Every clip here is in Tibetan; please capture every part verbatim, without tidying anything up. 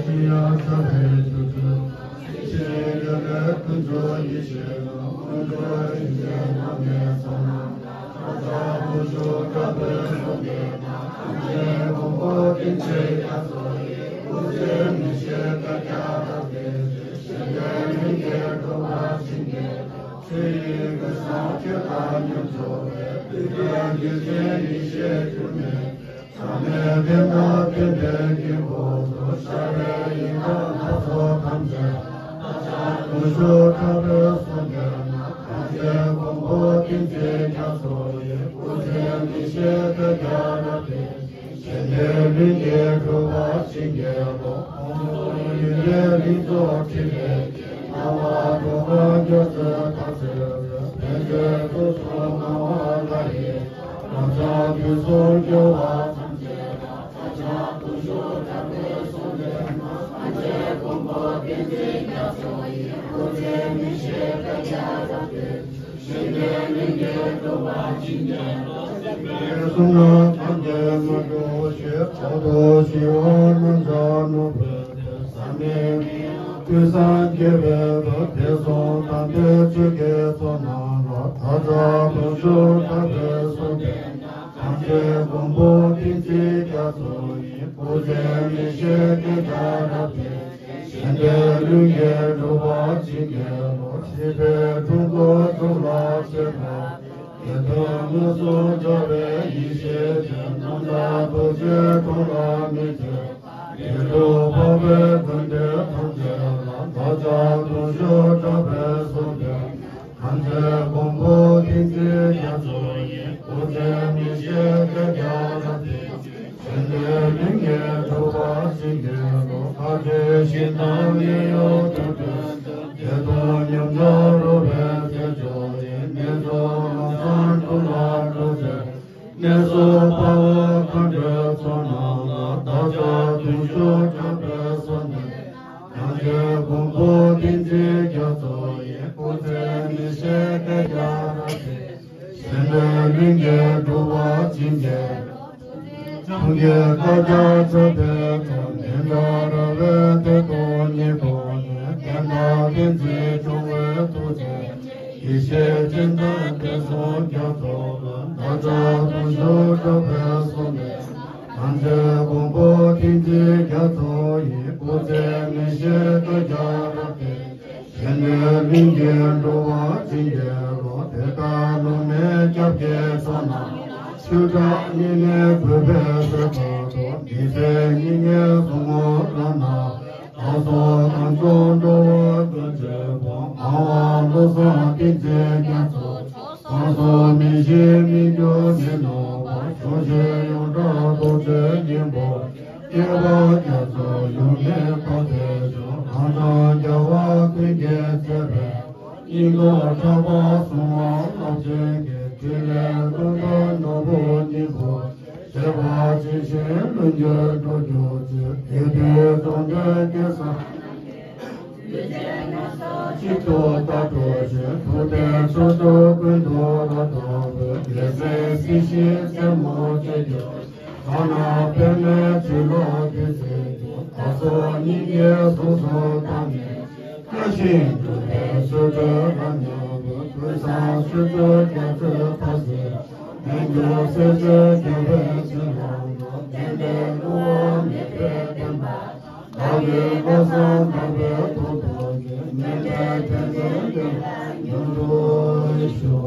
ཡང་ཚ་བའི་སྤྱོད་ཚུལ། ཡེ་ཤེས་རྒྱལ་བའི་ཀུན་འབྱུང་ཡེ་ཤེས་ལ། དཀོན་མཆོག་སེམས་དཔའི་བླ་མའི་གསང་སྔགས། ལྷ་བྲག་ཏུ་བཞུགས་གྲགས་པའི་གསུང་དེ་དག། གངས་ཅན་མགོན་པོ་བསྟན་འཛིན་རྒྱ་མཚོ་ཡི། སྐུ་ཚེ་མི་ཤིགས་བསྐལ་བརྒྱར་རབ་བརྟན་ཅིང་། གཞན་དོན་ལྷུན་གྱིས་གྲུབ་པར་བྱིན་གྱིས་རློབས། ཆོས་དབྱིངས་ཀུན་བཟང་ཆོས་དང་མཉམ་འཇོག་པའི། བདུད་དཔུང་འཇིག་རྟེན་ཡེ་ཤེས་འགྱུར་མེད་པའི། ཟག་མེད་བདེན་མཐའ་བསྟན་པའི་དཀྱིལ་འཁོར་དུ། ཤར་བའི་ཡི་དམ་ལྷ་ཚོགས་ཐམས་ཅད་ལ། བདག་ཅག་ལུས་ཞུགས་གྲགས་པའི་གསུང་དེ་དག། གངས་ཅན་མགོན་པོ་བསྟན་འཛིན་རྒྱ་མཚོ་ཡི། སྐུ་ཚེ་མི་ཤིགས་བསྐལ་བརྒྱར་རབ་བརྟན། གཞན་དོན་ལྷུན་གྱིས་གྲུབ་པར་བྱིན་གྱིས་རློབས། ཕུན་ཚོགས་ཡུལ་འདིར་ལྷུན་རྫོགས་ཕྲིན་ལས་ཀྱིས། སྣང་བ་འགྲོ་ལ་སྐྱོབ་མཛད་དག་ཚེ་རིང་། ཕན་བདེའི་གཙོ་མཆོག་ངག་དབང་ལྷ་ཡི། རབ་འབྱམས་དུས་གསུམ་སྐྱོབ་པ་ཐམས་ཅད་ལ། བདག་ཅག་ལུས་ཞུགས་གྲགས་པའི་གསུང་དེ་དག། གངས་ཅན་མགོན་པོ་བསྟན་འཛིན་རྒྱ་མཚོ་ཡི། སྐུ་ཚེ་མི་ཤིགས་བསྐལ་བརྒྱར་རབ་བརྟན། གཞན་དོན་ལྷུན་གྱིས་གྲུབ་པར་བྱིན་གྱིས་རློབས། སྲིད་པའི་གཟུགས་ནི་གང་དུ་མ་འགྲོ་ཞིང་། བར་དུ་ཞི་བ་རྣམས་ཀྱང་ནུབ་པའི་ཚེ། ཟག་མེད་མི་གཡོ་ཀུན་བཟང་རྒྱལ་བའི་དབང་། དེང་སང་དམ་པའི་ཆོས་ཀྱི་ཚོགས་རྣམས་ལ། བདག་ཅག་ལུས་ཞུགས་གྲགས་པའི་གསུང་དེ་དག། གངས་ཅན་མགོན་པོ་བསྟན་འཛིན་རྒྱ་མཚོ་ཡི། སྐུ་ཚེ་མི་ཤིགས་བསྐལ་བརྒྱར་རབ་བརྟན། གཞན་དོན་ལྷུན་གྱིས་གྲུབ་པར་བྱིན་གྱིས་རློབས། སྲིད་པའི་འཁྲུལ་འཁོར་སྐྱོབ་ལ་སྤྱད་པ། བདེ་སྟོང་མངོན་སུམ་རྫོགས་པའི་ཡེ་ཤེས་ཀྱི། རྣམ་དག་རྡོ་རྗེའི་གྲོགས་ལ་དམིགས་ཏེ། དགེ་ཕྲུག་འཕགས་པའི་དགོན་སྡེ་ཐམས་ཅད་ལ། བདག་ཅག་ལུས་ཞུགས་གྲགས་པའི་གསུང་དེ། གངས་ཅན་མགོན་པོ་བསྟན་འཛིན་རྒྱ་མཚོ་ཡི། སྐུ་ཚེ་མི་ཤིགས་བསྐལ་བརྒྱར་རབ་བརྟན། གཞན་དོན་ལྷུན་གྱིས་གྲུབ་པར་བྱིན་གྱིས་རློབས། མཁའ་སྤྱོད་ཞིང་དང་གཡས་གཡོན་དུ་སྤྲོས་ཏེ། བདེ་སྟོང་ཉམས་ཆག་རོལ་པའི་རྩེར་སྤྱོད་ཅིང་། གནས་མཆོག་ལམ་བཟང་འགྲོ་ལ་སྤྲོ་མཛད། གནས་སུ་དཔའ་བོ་མཁའ་འགྲོའི་ཚོགས་རྣམས་ལ། བདག་ཅག་ལུས་ཞུགས་གྲགས་པའི་གསུང་དེ། གངས་ཅན་མགོན་པོ་བསྟན་འཛིན་རྒྱ་མཚོ་ཡི། སྐུ་ཚེ་མི་ཤིགས་བསྐལ་བརྒྱར་རབ་བརྟན། གཞན་དོན་ལྷུན་གྱིས་གྲུབ་པར་བྱིན་གྱིས། འབྱུང་གནས་བསྐལ་བརྒྱར་ཚེ་འདས་དང་། ནད་དང་ར་བས་བདེ་སྟོང་ཉིད་ཐོབ་ནས། བསྟན་དང་བསྟན་འཛིན་འབྱུང་བའི་ཐུགས་རྗེ། ཡེ་ཤེས་སྤྱན་དང་དྲན་གསུམ་རྒྱ་མཚོ་ལ། བདག་ཅག་ལུས་ཞུགས་གྲགས་པའི་གསུང་དེ། གངས་ཅན་མགོན་པོ་བསྟན་འཛིན་རྒྱ་མཚོ་ཡི། སྐུ་ཚེ་མི་ཤིགས་བསྐལ་བརྒྱར་རབ་བརྟན། གཞན་དོན་ལྷུན་གྱིས་འགྲུབ་པར་བྱིན་གྱིས་རློབས། དེ་ལྟར་བློ་མའི་སྐྱབས་ཀྱི་ཕྱོགས་རྣམས་ལ། ཆོས་གྲགས་སྙིང་ནས་གུས་པས་གསོལ་བ་ཐོབ། མི་ཟད་སྙིང་གའི་ཟུག་རྔུ་རོ་ན། ལ་སོགས་གང་བྱུང་འགྲོ་བ་ཀུན་གྱི་དཔུང་། ངག་དབང་བློ་བཟང་བསྟན་འཛིན་རྒྱ་མཚོ་མཆོག། བསམ་སོགས་མི་ཤེས་མི་འགྱུར་མི་ནུབ་པ། གཞུང་ཆེན་ཡོངས་གྲགས་རྡོ་རྗེ་སྙིང་པོ། སྐྱེས་པ་རྒྱ་མཚོ་ཡུམ་མེད་དཔལ་དེ་མཆོག། རང་བྱུང་རྒྱལ་བ་ཀུན་གྱི་སྲས་པའི། སྙིང་ཐག་ཕྲ་བ་བཟུང་བ་རླབས་ཆེན་གྱི། ཕྲིན་ལས་ཀུན་བརྟན་ནོར་བུ་སྙིང་པོ། བྱེ་བ་ཇི་བཞིན་ལྷུན་གྱིས་གྲུབ་གྱུར་ཅིག། དེ་དུས་འཛམ་གླིང་སྐྱེ་ས་གཅིག་ཏུ་བལྟ་འགྲོ་ཞིང་། ཐུབ་བསྟན་ཕྱོགས་བཅུ་ཀུན་ཏུ་རབ་དག་པའི། རྒྱལ་སྲས་སྲིད་ཞིའི་རྩེ་མོར་བཅས་ཀྱང་། གང་ན་པདྨའི་བྱིན་རླབས་འདི་ཚེ་འགྱུར། བདག་སོགས་སྙིང་གའི་གཟུགས་སུ་བལྟམས་ནས། བཀའ་བཞིན་སྒྲུབ་པའི་ཆོས་སྒྲོན་རབ་མྱུར་བུ། ཀུན་བཟང་སྤྱོད་མཛད་རྒྱ་མཚོའི་འཕགས་སྲས། མི་འགྱུར་སྲས་བཅས་རྒྱལ་བའི་བྱིན་རླབས་ཀྱིས། བདེན་པའི་བསླུ་བ་མེད་པའི་བསྟན་པ་དག། བདག་གི་བློ་བཟང་དམ་པའི་ཐུགས་རྡོ་རྗེ། མཁྱེན་པའི་དྲིན་ཅན་འདི་ལ་མྱུར་དུ་ཞུ།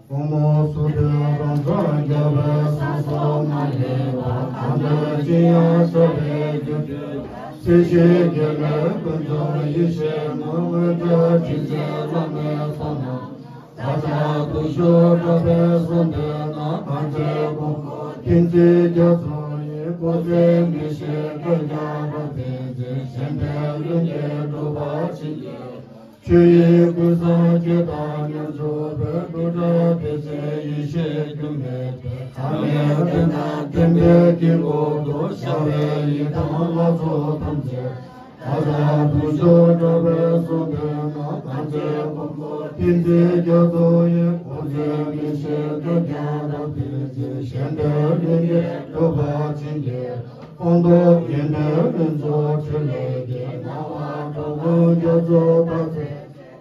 ཕོ་མོ་སུ་དེ་རང་སངས་རྒྱ་བའི་སངས་སོ་མ་ལེགས་པ། གང་འདུལ་ཅི་ཡང་ཤར་བའི་སྒྱུ་འཕྲུལ། སྲིད་ཞིའི་དགེ་ལེགས་ཀུན་འབྱུང་ཡེ་ཤེས་མ། མངོན་བརྗོད་དྲིན་ཅན་བླ་མའི་ཚོགས་རྣམས། བདག་ཅག་ལུས་ཞུགས་གྲགས་པའི་གསུང་དེ་དག། གངས་ཅན་མགོན་པོ་བསྟན་འཛིན་རྒྱ་མཚོ་ཡི། སྐུ་ཚེ་མི་ཤིགས་བསྐལ་བརྒྱར་རབ་བརྟན་ཅིང་། གཞན་དོན་ལྷུན་གྱིས་གྲུབ་པར་བྱིན་གྱིས། ཆོས་དབྱིངས་ཀུན་བཟང་ཆོས་དང་མཉམ་འཇོག་པའི། སྐུ་དྲག་བདེ་ཆེན་ཡེ་ཤེས་འགྱུར་མེད་པའི། ཟག་མེད་བདེན་མཐའ་བསྟན་པའི་དཀྱིལ་འཁོར་དུ། ཤར་བའི་ཡི་དམ་ལྷ་ཚོགས་ཐམས་ཅད། བདག་ཅག་ལུས་ཞུགས་གྲགས་པའི་གསུང་དེ་དག། གངས་ཅན་མགོན་པོ་བསྟན་འཛིན་རྒྱ་མཚོ་ཡི། སྐུ་ཚེ་མི་ཤིགས་བསྐལ་བརྒྱར་རབ་བརྟན་ཅིང་། གཞན་དོན་ལྷུན་གྱིས་གྲུབ་པར་བྱིན་གྱིས། སྤངས་རྟོགས་དགེ་འདུན་ཕུན་ཚོགས་འཕྲིན་ལས་ཀྱི་སྣང་བ་གྲོལ་ཀུན་རྒྱ་མཚོ་དག་ཚེ།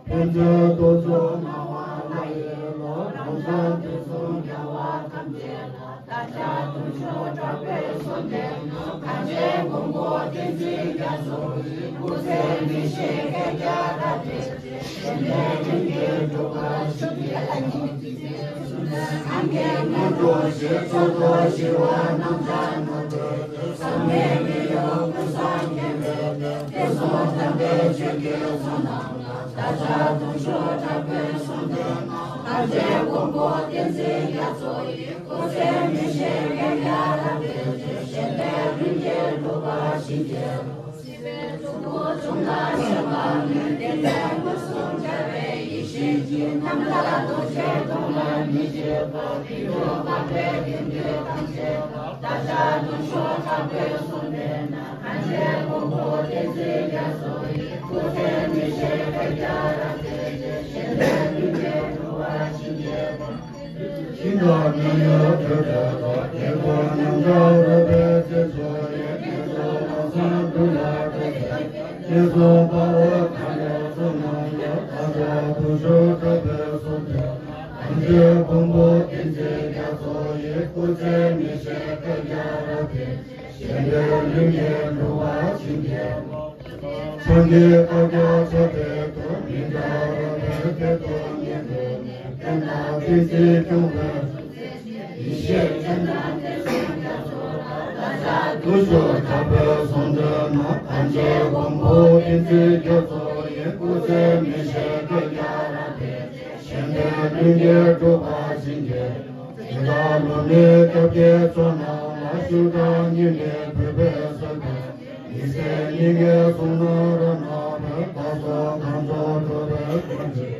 ཕན་ཚུན་རྟོག་ཚོགས་སྣང་བ་ལྷ་ཡི་ལྷ། རང་སངས་དུས་གསུམ་རྒྱལ་བ་ཐམས་ཅད་ལ། བདག་ཅག་ཐུགས་མཆོག་དྲག་པོས་གསོལ་འདེབས་ན། གངས་ཅན་མགོན་པོ་བསྟན་འཛིན་རྒྱ་མཚོ་ཡི། སྐུ་ཚེ་མི་ཤིགས་མཁྱེན་རྒྱ་རབ་འཕེལ། གཞན་ཕན་ལྷུན་གྱིས་གྲུབ་པར་ཤོག། ཐུགས་རྗེ་ལ་ཉེ་བའི་ཚེ་ཚུལ་ཁྲིམས་ལ་ཉེ་བའི་ཚེ་ཚུལ་ཁྲིམས་ལ་ཉེ་བའི་ཚེ་ཚུལ་ཁྲིམས་ལ་ཉེ་བའི་ཚེ་ཚུལ་ཁྲིམས་ལ་ཉེ་བའི་ཚེ་ཚུལ་ཁྲིམས་ལ་ཉེ་བའི་ཚེ་ཚུལ་ཁྲིམས་ལ་ཉེ་བའི་ཚེ་ཚུལ་ཁྲིམས་ལ་ཉེ་བའི་ཚེ། བསམ་པའི་མི་གཡོ་ཀུན་བཟང་མཁྱེན་པའི་དཔལ། བདེ་སྲུང་དམ་པའི་ཆོས་ཀྱི་ཚོགས་རྣམས་ལ། བདག་ཅག་ཐུགས་མཆོག་དྲག་པོས་གསོལ་འདེབས་ན། གངས་ཅན་མགོན་པོ་བསྟན་འཛིན་རྒྱ་མཚོ་ཡི། སྐུ་ཚེ་མི་ཤིགས་མཁྱེན་རྒྱ་རབ་འཕེལ་ཏེ། གཞན་ཕན་ལྷུན་གྱིས་གྲུབ་པར་བྱིན་གྱིས་རློབས། སྲིད་པའི་མཚོ་ཁོག་ཆུང་ལ་ཞེན་པ་མེད། བརྟན་པའི་མངོན་སུམ་རྒྱལ་བའི་ཡེ་ཤེས་ཀྱིས། རྣམ་དག་རྡོ་རྗེའི་གདུང་ལ་མི་བརྗེད་པར། ཕྱི་རོལ་འཕགས་པའི་དགེ་འདུན་ཐམས་ཅད་ལ། བདག་ཅག་ཐུགས་མཆོག་དྲག་པོས་གསོལ་འདེབས་ན། གངས་ཅན་མགོན་པོ་བསྟན་འཛིན་རྒྱ་མཚོ་ཡི། སྐུ་ཚེ་མི་ཤིགས་མཁྱེན་རྒྱ་རབ་འཕེལ་ཏེ། གཞན་ཕན་ལྷུན་གྱིས་གྲུབ་པར་བྱིན་གྱིས་རློབས། ཞིང་ཁམས་མི་ཡུལ་དྲོད་འདྲེན་ལ། བདེ་སྟོང་ཉམས་བྱང་རོལ་པའི་རྩེ་མཚོ་ཡི། རྒྱ་མཚོ་ལམ་བཟང་འདུ་ལ་འགྲོ་བའི། རྒྱ་མཚོ་དཔའ་བོ་དང་ཡོངས་སུ་རྣམས་ལ། བདག་ཅག་ཐུགས་མཆོག་དྲག་པོས་གསོལ་འདེབས་ན། གངས་ཅན་མགོན་པོ་བསྟན་འཛིན་རྒྱ་མཚོ་ཡི། སྐུ་ཚེ་མི་ཤིགས་མཁྱེན་རྒྱ་རབ་འཕེལ། གཞན་ཕན་ལྷུན་གྱིས་འགྲུབ་པར་བྱིན་གྱིས་རློབས། སངས་རྒྱས་བསྐལ་བརྒྱར་ཕྱག་འཚལ་དུ། མི་འབྲལ་རོལ་པའི་གཏེར་སྟོན་ཉིད་དུ་གནས། བསྟན་དང་བསྟན་འཛིན་སྐྱོང་བའི་ཡེ་ཤེས་སྤྱན་དྲངས་ཏེ། སངས་རྒྱས་ཚོགས་ལ་བདག་ཅག་ཐུགས་མཆོག་དྲག་པོས་གསོལ་འདེབས་ན། གངས་ཅན་མགོན་པོ་བསྟན་འཛིན་རྒྱ་མཚོ་ཡི། སྐུ་ཚེ་མི་ཤིགས་མཁྱེན་རྒྱ་རབ་འཕེལ། གཞན་ཕན་ལྷུན་གྱིས་གྲུབ་པར་བྱིན་གྱིས། དེ་དག་བློ་ནི་སྐྱབས་ཀྱི་ཚོགས་རྣམས་ལ། ཤུགས་དྲག་སྙིང་ནས་གུས་པས་གསོལ་ཏེ། ཡེ་ཤེས་སྙིང་གའི་གསུང་རྣམས་རབ་གནང་བའི། བདག་སོགས་གང་ཚོགས་འགྲོ་བའི་ཀུན་གྱི།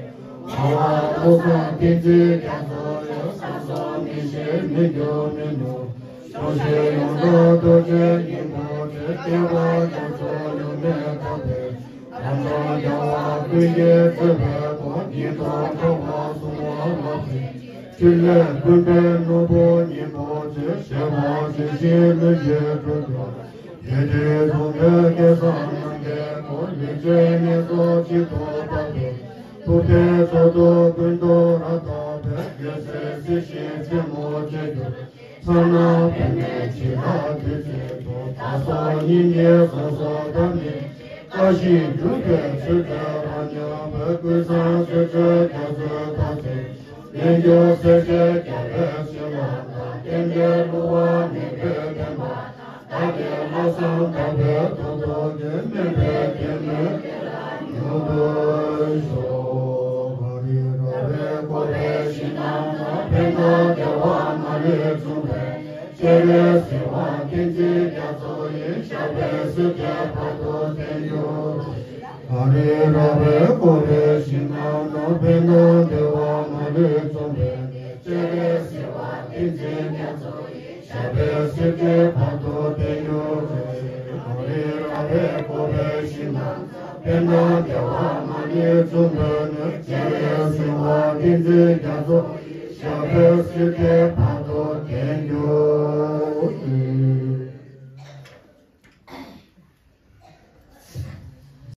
ལྷ་བློ་བཟང་བསྟན་འཛིན་རྒྱ་མཚོ་ཡི། ས་སོགས་མི་ཤིགས་མི་འགྱུར་མི་ནུབ། སྐྱོང་བྱེད་ཡོངས་རྫོགས་རྡོ་རྗེ་སྙིང་པོ་ཆེ། བསྐལ་པ་རྒྱ་མཚོ་ཡོངས་ནས་དག་པའི། རང་སངས་རྒྱ་བ་ཀུན་གྱི་བརྩེ་བའི་སྒོ། ཉིད་དུ་འཕྲོག་པར་གསོལ་བ་ལག་ལེན། ཕྲིན་ལས་ཀུན་འཕེལ་ནོར་བུ་སྙིང་པོ་ཆེ། བཞད་པ་ཇི་བཞིན་ལྷུན་གྱིས་གྲུབ་པའི། རྒྱལ་སྲས་འཛོམས་པའི་སྐལ་བཟང་རྣམ་རྒྱལ་སྐུ། ལུས་ཅན་ངན་སོང་གཅིག་ཏུ་སྤངས་པའི། ཐུབ་བསྟན་ཚོགས་རྫོགས་ཀུན་ཏུ་རབ་བརྟགས་པའི། རྒྱལ་སྲས་སྲིད་ཞིའི་རྩེ་མོར་བཅས་གྱུར། མཚན་ནི་པདྨའི་བྱེ་བྲག་བདུད་རྩི་དང་། བདག་སོགས་སྙིང་རྗེའི་སོ་སོར་ཐིམ་ནས། བཀའ་བཞིན་སྒྲུབ་པའི་ཚུལ་དེ་རབ་མྱོང་བའི། ཀུན་བཟང་ཞབས་ཀྱུ་རྒྱ་མཚོའི་ཐོག་ཚད། རྣལ་འབྱོར་སེམས་ཅན་རྒྱལ་བའི་བྱིན་རླབས་དང་། རྟེན་འབྲེལ་བསླུ་བ་མེད་པའི་བདེན་པ། བདག་གི་ལྷག་བསམ་དག་པའི་ཐོག་ཏུ་གྱུར། སྨོན་པའི་རྒྱལ་མོས་དེ་ལ་མྱུར་དུ་ཤོག། གངས་རི་ར་བས་བསྐོར་བའི་ཞིང་རྣམས་ན། ཕན་དང་བདེ་བ་མ་ལུས་འབྱུང་བའི། སྤྱན་རས་གཟིགས་དབང་བསྟན་འཛིན་རྒྱ་མཚོ་ཡི། ཞབས་པད་སྲིད་མཐའི་བར་དུ་བརྟན་གྱུར་ཅིག། གངས་རི་ར་བས་བསྐོར་བའི་ཞིང་རྣམས་ན། ཕན་དང་བདེ་བ་མ་ལུས་འབྱུང་བའི། སྤྱན་རས་གཟིགས་དབང་བསྟན་འཛིན་རྒྱ་མཚོ་ཡི། ཞབས་པད་སྲིད་མཐའི་བར་དུ་བརྟན་གྱུར་ཅིག། གངས་རི་ར་བས་བསྐོར་བའི་ཞིང་རྣམས་ན། ཕན་དང་བདེ་བ་མ་ལུས་འབྱུང་བའི། སྤྱན་རས་གཟིགས་དབང་བསྟན་འཛིན་རྒྱ་མཚོ་ཡི། ཞབས་པད་སྲིད་མཐའི་བར་